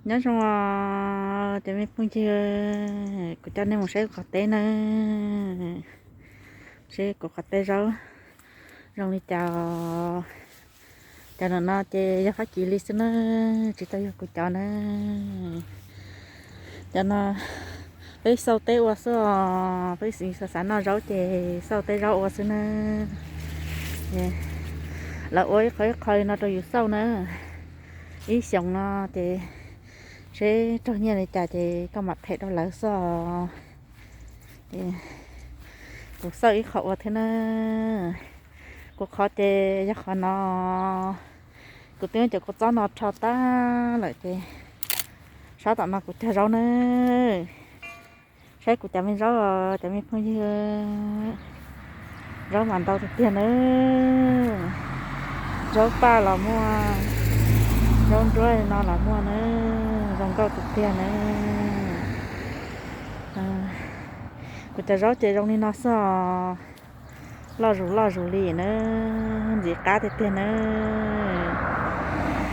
Nyob zoo os cov me phooj ywg, kuv coj nej mus saib kuv qhov teb na, saib kuv qhov teb zaub zoo li cas. Cov no ces yog Fab Kis li xwb na, tsis tau yog kuv cov na. Cov no peb xauj teb ua xwb os, peb xav xav noj zaub ces xauj teb zaub ua xwb na. Lawv ua ib qho ib qho li no rau yus xauj na, ib xyoos no ces seb raug nyiaj li cas ces koj mam them rau lawv xwb os. Kuv xauj ib qho ua thiab na. Kuv qhov ces yog qhov no, kuv twb cov kua txob no rho tag lawm ces sab tom no kuv cog zaub na. Saib kuv cov me zaub, cov me phooj ywg, zaub mas ntau tiag tiag na. Zaub paj los muaj, zaub nruab no los muaj na, zoo nkauj tiag tiag na. Kuv cov zaub ces zoo li no xwb os, loj zus loj zus li na, ntxim qab tiag tiag na.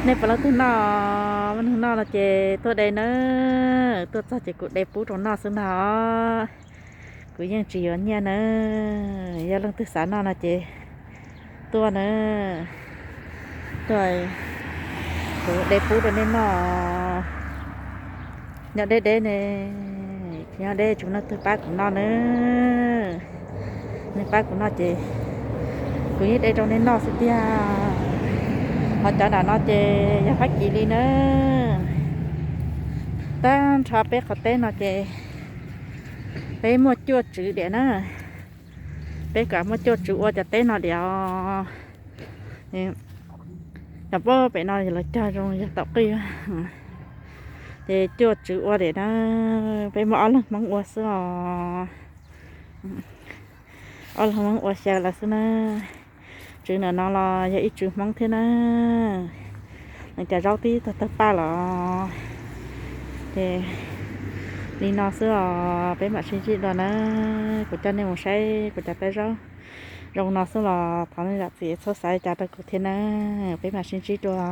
Nej puas leej twg noj, muaj neeg noj no ces tuaj de na, tuaj txog ces kuv de pub rau noj xwb ntag. Kuv yeej tsis yuav nyiaj na, yog leej twg xav noj no ces tuaj na, tuaj, kuv de pub rau nej noj. Nyob deb deb ne, nyob deb tsis muaj leej twg pab kuv noj na, nej pab kuv noj ces kuv yeej de rau nej noj xwb tiag. Ho cov nram no ces yog Fab Kis li na. Tag nrho peb qhov teb no ces peb muaj cuaj tswv diam na. Peb kam muaj cuaj tswv ua cov teb no diam os. Cov pab pem no lawv cog zoo yog taum qij, ces cuaj tswv ua diam na. Peb muaj ob leeg Hmoob ua xwb os. Ob leeg Hmoob ua xyaw lawm xwb na. Tswv ntawm no los yog ib tswv Hmoob thiab na. Nws cov zaub twb tawg tawg paj los. Ces li no xwb os, peb mam sib ntsib dua na. Kuv coj nej mus saib kuv cov teb zaub zoo no xwb los thov nej zam txim txhob xav li cas rau kuv thiab na. Peb mam sib ntsib dua.